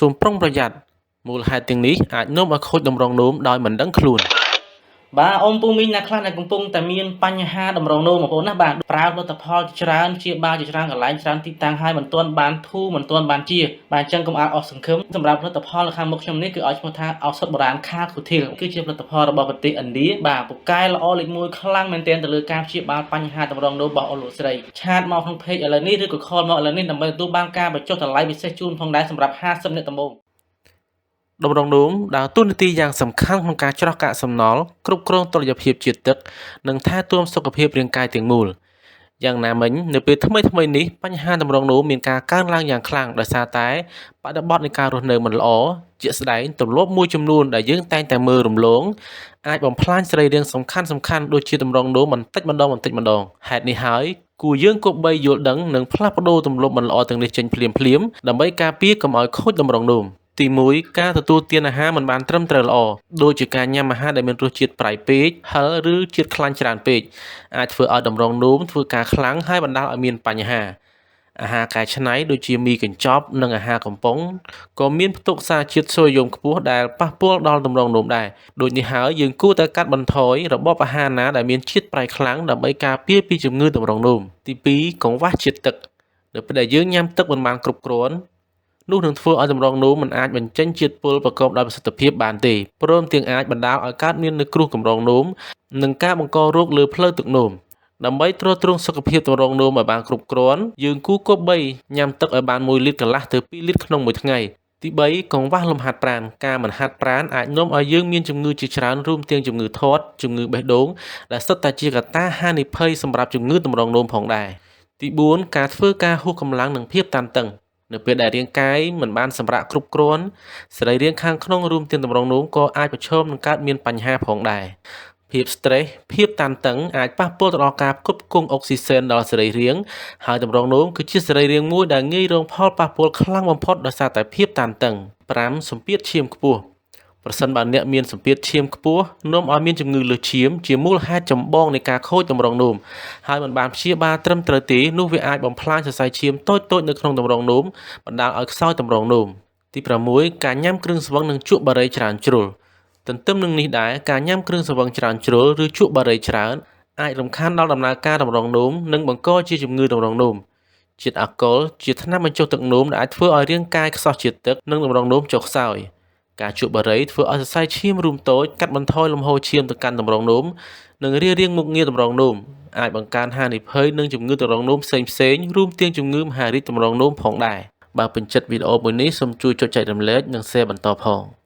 សូមប្រុងប្រយ័ត្នមូលហេតុទាំងនេះអាចនាំឲ្យខូចតម្រងនោមដោយមិនដឹងខ្លួន បាទអ៊ំពូមីងណាខ្លះដែលកំពុងតែមានបញ្ហាតម្រងនោមបងប្អូនណាបាទប្រើផលិតផលជាច្រើនជាបាលជាច្រើនកន្លែងច្រើនទីតាំងហើយមិនទាន់បានធូរមិនទាន់បានជាបាទអញ្ចឹងកុំអាលអស់សង្ឃឹមសម្រាប់ផលិតផលនៅខាងមុខខ្ញុំនេះគឺឲ្យឈ្មោះថាឱសថបុរាណខាគូធីលគឺជាផលិតផលរបស់ប្រទេសឥណ្ឌាបាទពូកែល្អលេខ1ខ្លាំងមែនទែនទៅលើការព្យាបាលបញ្ហាតម្រងនោមរបស់អស់លោកស្រីchat មកក្នុង page ឥឡូវនេះឬក៏ call មកឥឡូវនេះដើម្បីទទួលបានការបញ្ចុះតម្លៃពិសេសជូនផងដែរសម្រាប់50អ្នកដំបូង តម្រងនោមដើរតួនាទីយ៉ាងសំខាន់ក្នុងការច្រោះកាកសំណល់គ្រប់គ្រងតុល្យភាពជាតិទឹកនិងថែទាំសុខភាពរាងកាយទាំងមូលយ៉ាងណាមិញនៅពេលថ្មីៗនេះបញ្ហាតម្រងនោមមានការកើនឡើងយ៉ាងខ្លាំងដោយសារតែបរិបទនៃការរស់នៅមិនល្អជាក់ស្ដែងទម្លាប់មួយចំនួនដែលយើងតែងតែមើលរំលងអាចបំផ្លាញសរីរាង្គសំខាន់ៗដូចជាតម្រងនោមបន្តិចម្ដងបន្តិចម្ដងហេតុនេះហើយគួរយើងគប្បីយល់ដឹងនិងផ្លាស់ប្ដូរទម្លាប់មិនល្អទាំងនេះចេញភ្លាមៗដើម្បីការពារកុំឲ្យខូចតម្រងនោមទី1ការទទួលទានអាហារមិនបានត្រឹមត្រូវល្អដូចជាការញ៉ាំអាហារដែលមានរសជាតិប្រៃពេកហឹរឬជាតិខ្លាញ់ច្រើនពេកអាចធ្វើឲ្យតម្រងនោមធ្វើការខ្លាំងហើយបណ្ដាលឲ្យមានបញ្ហាអាហារកែច្នៃដូចជាមីកញ្ចប់និងអាហារកំប៉ុងក៏មានផ្ទុកសារជាតិសូដ្យូមខ្ពស់ដែលប៉ះពាល់ដល់តម្រងនោមដែរដូចនេះហើយយើងគួរតែកាត់បន្ថយរបបអាហារណាដែលមានជាតិប្រៃខ្លាំងដើម្បីការពារពីជំងឺតម្រងនោមទី2កង្វះជាតិទឹកនៅពេលដែលយើងញ៉ាំទឹកមិនបានគ្រប់គ្រាន់នោះនឹងធ្វើឲ្យតម្រងនោមមិនអាចបញ្ចេញជាតិពុលប្រកបដោយប្រសិទ្ធភាពបានទេព្រមទាំងអាចបណ្ដាលឲ្យកើតមាននូវគ្រោះកម្រងនោមនិងការបង្ករោគលើផ្លូវទឹកនោមដើម្បីទ្រទ្រង់សុខភាពតម្រងនោមឲ្យបានគ្រប់គ្រាន់យើងគួរគប្បីញ៉ាំទឹកឲ្យបាន1លីត្រកន្លះទៅ2លីត្រក្នុងមួយថ្ងៃទី3កង្វះលំហាត់ប្រាណការមិនហាត់ប្រាណអាចនាំឲ្យយើងមានជំងឺជាច្រើនរួមទាំងជំងឺធាត់ជំងឺបេះដូងដែលសុទ្ធតែជាកត្តាហានិភ័យសម្រាប់ជំងឺតម្រងនោមផងដែរទី4ការធ្វើការហួសកម្លាំងនិងភាពតានតឹងនៅពេលដែលរាងកាយមិនបានសម្រាកគ្រប់គ្រាន់សរីរាង្គខាងក្នុងរួមទាំងតម្រងនោមក៏អាចប្រឈមនឹងកើតមានបញ្ហាផងដែរភាព stress ភាពតានតឹងអាចប៉ះពាល់ទៅដល់ការផ្គត់ផ្គង់អុកស៊ីសែនដល់សរីរាង្គហើយតម្រងនោមគឺជាសរីរាង្គមួយដែលងាយរងផលប៉ះពាល់ខ្លាំងបំផុតដោយសារតែភាពតានតឹង5សម្ពាធឈាមខ្ពស់ប្រសិនបើអ្នកមានសម្ពាធឈាមខ្ពស់នាំឲ្យមានជំងឺលើសឈាមជាមូលហេតុចម្បងនៃការខូចតម្រងនោមហើយមិនបានព្យាបាលត្រឹមត្រូវទេនោះវាអាចបំផ្លាញសរសៃឈាមតូចៗនៅក្នុងតម្រងនោមបណ្ដាលឲ្យខ្សោយតម្រងនោមទី6ការញ៉ាំគ្រឿងស្រវឹងនិងជក់បារីច្រើនជ្រុលទន្ទឹមនឹងនេះដែរការញ៉ាំគ្រឿងស្រវឹងច្រើនជ្រុលឬជក់បារីច្រើនអាចរំខានដល់ដំណើរការតម្រងនោមនិងបង្កជាជំងឺតម្រងនោមជាតិអាល់កុលជាថ្នាំបញ្ចុះទឹកនោមដែលអាចធ្វើឲ្យរាងកាយខ្សោះជាតិទឹកនិងតម្រងនោមចុះខ្សោយការជក់បារីធ្វើឲ្យសរសៃឈាមរួមតូចកាត់បន្ថយលំហូរឈាមទៅកាន់តម្រងនោមនិងរារាំងមុខងារតម្រងនោមអាចបង្កើនហានិភ័យនិងជំងឺតម្រងនោមផ្សេងៗរួមទាំងជំងឺមហារីកតម្រងនោមផងដែរបើពេញចិត្តវីដេអូមួយនេះសូមជួយចុចចែករំលែកនិង share បន្តផង